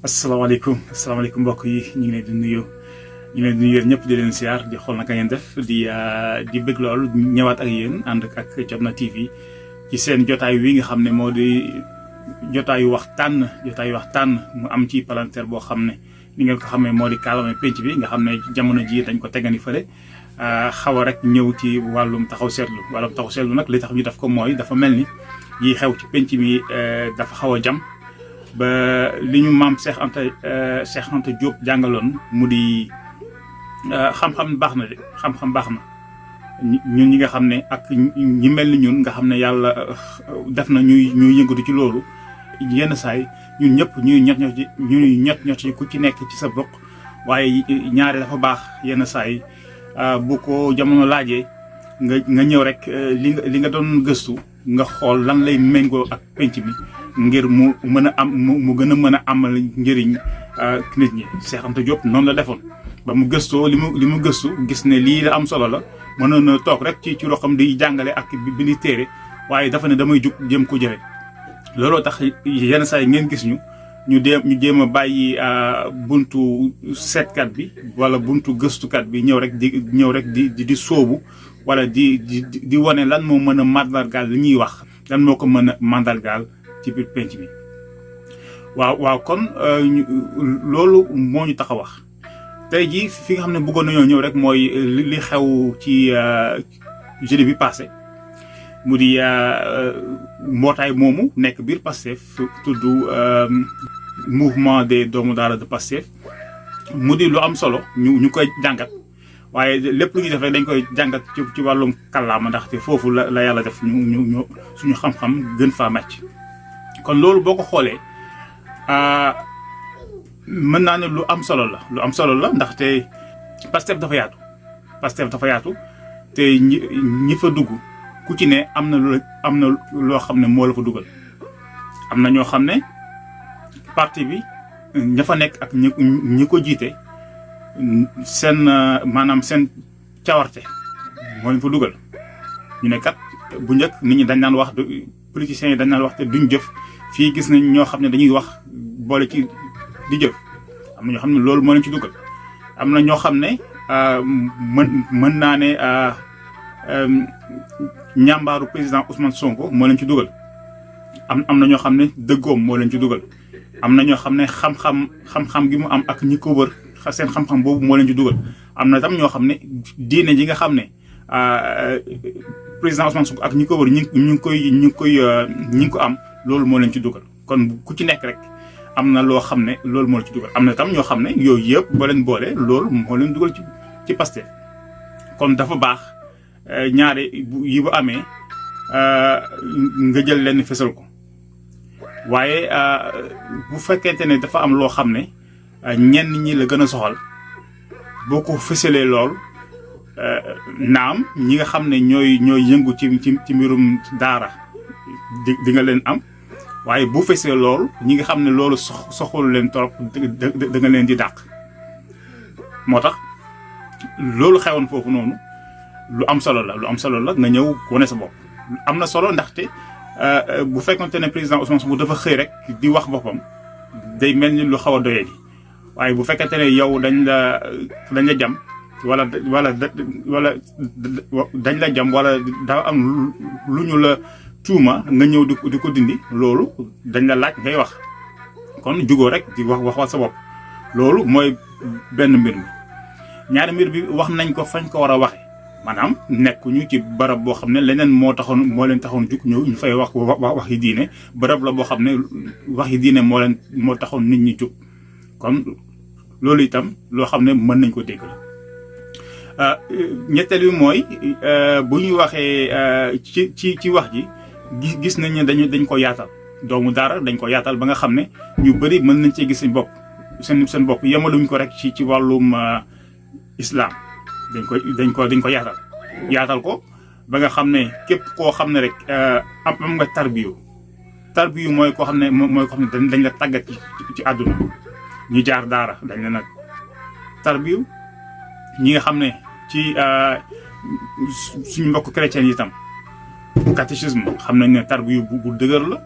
asalaamaaleykum mbokk yi ñu ngi leen di nuyu yéen ñëpp di leen siyaar di xool naka ngeen def di bëgg lool ñëwaat ak yéen ànd ak Jotna TV ci seen jotaay wi nga xam ne moo di jotaayu waxtaan mu am ci palanteer boo xam ne ni ngeen ko xamee moo di kaalame penc bi nga xam ne jamono ji dañ ko tegani fële xaw a rek ñëw ci wàllum taxaw seetlu nag li tax ñu def ko mooy dafa mel ni yi xew ci penc mi dafa xaw a jam ba li ñu maam Cheikh Anta Diop jàngaloon mu di xam-xam baax na de xam-xam baax na ñun ñi nga xam ne ak ñi mel ni ñun nga xam ne yàlla def na ñuy yëngatu ci loolu yenn saay ñun ñëpp ñuy ñot ci ku ci nekk ci sa bokk waaye ñaare dafa baax yenn saay bu ko jamono laajee nga ñëw rek li nga doon gëstu nga xool lan lay méngoo ak penc mi ngir mu mën a am mu gën a mën a amal njëriñ nit ñi. Cheikh Anta Diop noonu la defoon ba mu gëstoo li mu gëstu gis ne lii la am solo la mënoon na toog rek ci roxam di jàngale ak bi ni téere waaye dafa ne damay jug jëm ko jëfe looloo tax yenn saa yi ngeen gis ñu jéem a bàyyi buntu seetkat bi wala buntu gëstukat bi ñëw rek di sóobu wala di wane lan moo mën a mandargaal li ñuy wax lan moo ko mën a mandargaal ci biir penc mi. waaw kon loolu moo ñu tax a wax tey jii fi nga xam ne bëggoon nañoo ñëw rek mooy li xew ci jeudi bi passé mu di mbootaay moomu nekk biir Pastef tudd mouvement des doomu daara de Pastef mu di lu am solo ñu koy jàngat waaye lépp lu ñuy def rek dañ koy jàngat ci wàllum kàllaama ndaxte foofu la yàlla def ñu suñu xam-xam gën faa màcc. kon loolu boo ko xoolee mën naa ne lu am solo la ndaxte Pastef dafa yaatu te ñi fa dugg ku ci ne am na loo xam ne moo la fa dugal. am na ñoo xam ne parti bi ña fa nekk ak ñi ko jiite seen maanaam seen cawarte moo leen fa dugal. ñu ne kat bu njëkk nit ñi dañ naan wax politiciens yi dañ naan wax te duñ jëf fii gis nañ ñoo xam ne dañuy wax boole ci di jëf. am na ñoo xam ne loolu moo leen ci dugal. am na ñoo xam ne mën naa ne ñàmbaaru président Ousmane Sonko moo leen ci dugal. am na ñoo xam ne dëggoom moo leen ci dugal. am na ñoo xam ne xam-xam gi mu am ak ñi ko wër seen xam-xam boobu moo leen ci dugal. am na tam ñoo xam ne diine ji nga xam ne président Ousmane Sonko ak ñi ko wër ñi ngi ko am loolu moo leen ci dugal. kon ku ci nekk rek am na loo xam ne loolu moo leen ci dugal. am na tam ñoo xam ne yooyu yëpp boo leen boole loolu moo leen dugal ci Pastef. kon dafa baax ñaare yi bu amee nga jël leen fësal ko waaye bu fekkente ne dafa am loo xam ne ñenn ñi la gën a soxal boo ko fësalee lool naam ñi nga xam ne ñooy yëngu ci mbirum daara di nga leen am waaye bu fësee lool ñi nga xam ne loolu soxalu leen trop da nga leen di dàq. moo tax loolu xewoon foofu noonu lu am solo la nga ñëw wane sa bopp. am na solo ndaxte bu fekkonte ne président Ousmane Sonko dafa xëy rek di wax boppam day mel ni lu xaw a doyee di waaye bu fekkente ne yow dañ la jam wala dañ la jam wala daa am lu ñu la tuuma nga ñëw di ko dindi loolu dañ la laaj ngay wax kon jugoo rek di wax sa bopp. loolu mooy benn mbir mi. ñaari mbir bi wax nañ ko fañ ko war a waxe maanaam nekkuñu ci barab boo xam ne leneen moo leen taxoon jug ñu fay wax yi diine barab la boo xam ne wax yi diine moo taxoon nit ñi jug kon loolu itam loo xam ne mën nañ ko dégg la. ñetteel bi mooy bu ñuy waxee ci wax ji gis nañ ne dañ ko yaatal doomu daara dañ ko yaatal ba nga xam ne ñu bëri mën nañ cee gis seen bopp yemaluñ ko rek ci wàllum islam. dañ ko yaatal ko ba nga xam ne képp koo xam ne rek am nga tarbiyu mooy koo xam ne dañ la tàggat ci àdduna ñu jaar daara dañ la nag tarbiyu ñi nga xam ne ci suñu mbokk chrétien yi itam catéchisme xam nañ ne tarbiyu bu dëgër la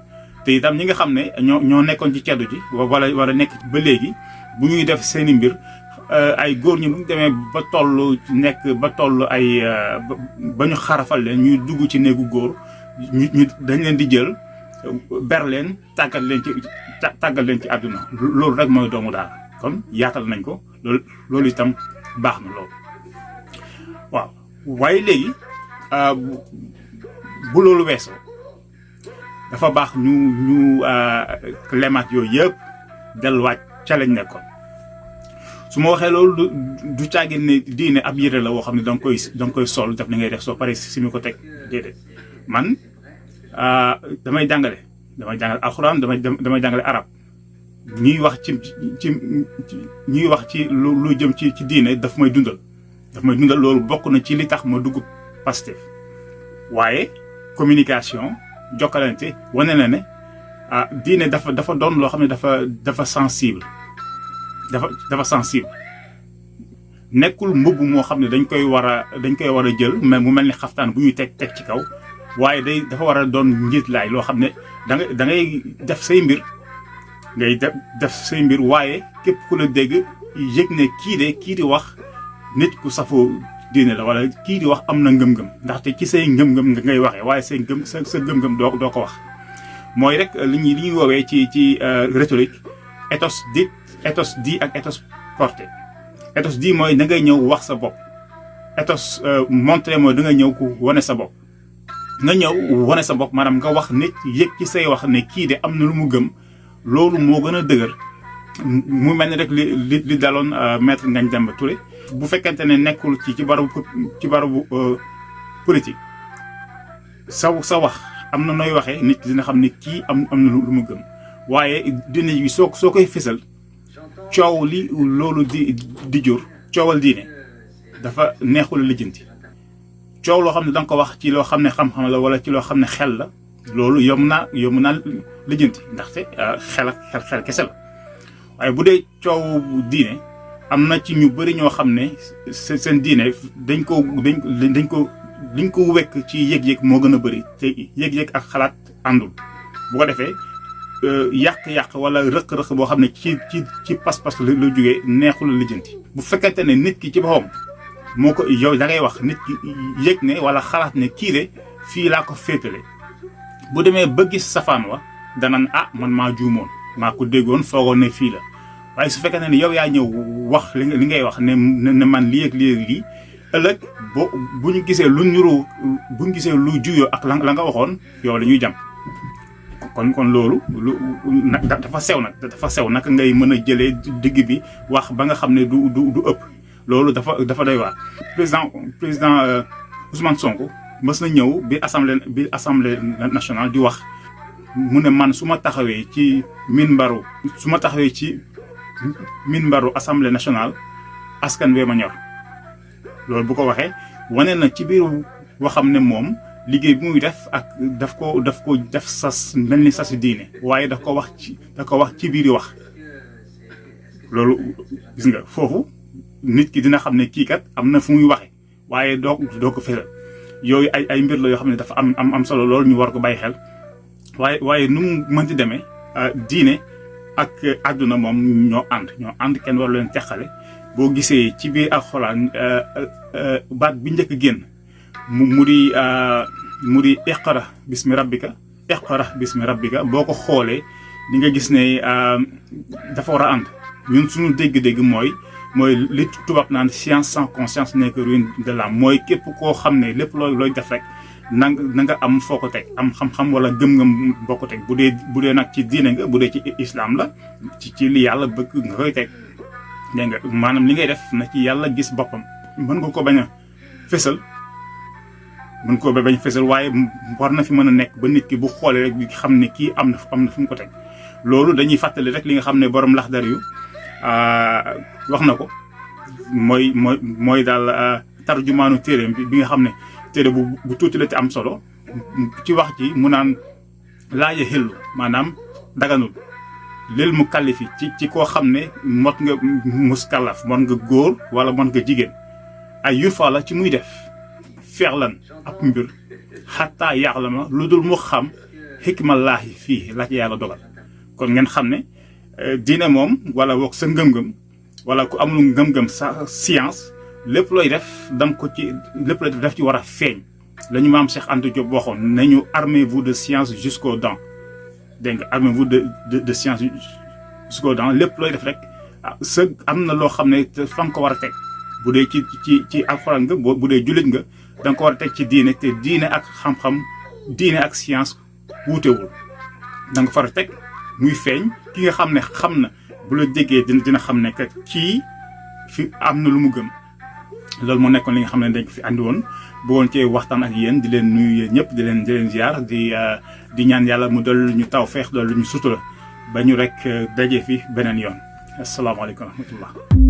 te itam ñi nga xam ne ñoo nekkoon ci ceddu ji wala nekk ba léegi bu ñuy def seeni mbir ay góor ñi bu ñu demee ba toll ay ba ñu xarafal leen ñuy dugg ci néegu góor ñu dañ leen di jël ber leen tàggat leen ci àdduna loolu rek mooy doomu daal kon yaatal nañ ko loolu itam baax na loolu waaw waaye léegi bu loolu weesoo dafa baax ñu lemaat yooyu yëpp delluwaat ca lañ nekkoon su ma waxee loolu du caagin ne diine ab yére la woo xam ne da nga koy sol def li ngay def soo paree si mi ko teg déedéet man damay jàngale alxuraan damay jàngale arab ñuy wax ñuy wax ci lu jëm ci diine daf may dundal loolu bokk na ci li tax ma dugg Pastef waaye communication jokkalante wane na ne diine dafa doon loo xam ne dafa sensible dafa sensible nekkul mbubb moo xam ne dañ koy war a jël mais mu mel ni xaftaan bu ñuy teg ci kaw waaye dafa war a doon njiit laay loo xam ne da ngay def say mbir waaye képp ku la dégg yëg ne kii di wax nit ku safoo diine la wala kii di wax am na ngëm-ngëm ndaxte ci say ngëm-ngëm nga ngay waxee waaye sa ngëm-ngëm doo ko wax mooy rek li ñuy woowee ci rhétorique ethos dit ak ethos porté ethos dit mooy da ngay ñëw wax sa bopp ethos montré mooy da ngay ñëw ku wane sa bopp nga ñëw wane sa bopp maanaam nga wax nit yëg ci say wax ne kii de am na lu mu gëm loolu moo gën a dëgër mu mel ni rek li daloon maître Ngagne Demba Touré bu fekkente ne nekkul ci barabu politique sa wax am na nooy waxee nit dina xam ne kii am na lu mu gëm waaye diine bi soo koy fësal coow li loolu di jur coowal diine dafa neexul lijjanti coow loo xam ne danga ko wax ci loo xam ne xam-xam la wala ci loo xam ne xel la loolu yomb naa lijjanti ndaxte xel kese la waaye bu dee coow diine am na ci ñu bëri ñoo xam ne seen diine dañ ko wekk ci yëg-yëg moo gën a bëri te yëg-yëg ak xalaat àndul bu ko defee yàq-yàq wala rëq-rëq boo xam ne ci pas-pas la jógee neexul lijjanti bu fekkente ne nit ki ci boppam moo ko yow da ngay wax nit ki yëg ne wala xalaat ne kii de fii laa ko féetale bu demee ba gis safaan wa danan man maa juumoon maa ko déggoon foogoon ne fii la waaye su fekkee ne yow yaa ñëw wax li ngay wax ne man lii ak lii ëllëg bu ñu gisee lu nuru bu ñu gisee lu juyoo ak la nga waxoon yow la ñuy jam kon loolu dafa sew naka ngay mën a jëlee digg bi wax ba nga xam ne du ëpp loolu dafa doy waar. président Ousmane Sonko mës na ñëw bi assemblée nationale di wax mu ne man su ma taxawee ci minbaru assemblée nationale askan wee ma ñor loolu bu ko waxee wane na ci biir waxam ne moom liggéey bi muy def ak daf ko def sas mel ni sasi diine waaye daf ko wax ci biir wax loolu gis nga foofu nit ki dina xam ne kii kat am na fu muy waxe waaye doo ko fëral yooyu ay mbir la yoo xam ne dafa am solo loolu ñu war ko bàyyi xel waaye nu mu mënti demee diine ak àdduna moom ñoo ànd kenn war leen teqale boo gisee ci biir alxuraan baat bi njëkk génn mu di iqra bismi rabbika boo ko xoolee di nga gis ne dafa war a ànd ñun suñu dégg-dégg mooy li tubaab naan science sans conscience n'est que ruine de l'âme mooy képp koo xam ne lépp looy def rek na nga am foo ko teg am xam-xam wala gëm-gëm boo ko teg bu dee nag ci diine nga bu dee ci islam la ci li yàlla bëgg nga koy teg dégg nga maanaam li ngay def na ci yàlla gis boppam mën nga ko bañ a fësal waaye war na fi mën a nekk ba nit ki bu xoolee rek xam ne kii am na fu mu ko teg loolu dañuy fàttali rek li nga xam ne borom Laxdari yu wax na ko mooy daal tarjumaanu téeréem bi nga xam ne téere bu tuuti la te am solo ci wax ji mu naan laaja xillu maanaam daganul lil mu kallifi ci koo xam ne mot nga muskallaf mot nga góor wala mot nga jigéen ay yurfa la ci muy def feexlan ab mbir xattaa yaax la ma lu dul mu xam xikmallaahi fii la ci yàlla dogal kon ngeen xam ne diine moom wala boog sa ngëm-ngëm wala ku amul ngëm-ngëm sa science lépp looy def dam ko ci lépp looy def ci war a feeñ la ñu maam Cheikh Anta Diop waxoon nañu armez-vous de science jusqu'aux dents dégg nga armez-vous de science jusqu'aux dents lépp looy def rek sa am na loo xam ne fa nga ko war a teg bu dee ci alxuraan nga bu dee jullit nga da nga ko war a teg ci diine te diine ak xam-xam diine ak science wuutewul da nga far a teg muy feeñ ki nga xam ne xam na bu la déggee dina xam ne que kii fi am na lu mu gëm loolu moo nekkoon li nga xam ne dañ ko fi andi woon bëggoon cee waxtaan ak yéen di leen nuyu yéen ñëpp di leen ziar di ñaan yàlla mu dolli ñu tawfeex dolli ñu sutura ba ñu rek daje fi beneen yoon asalaamaaleykum wa rahmatullah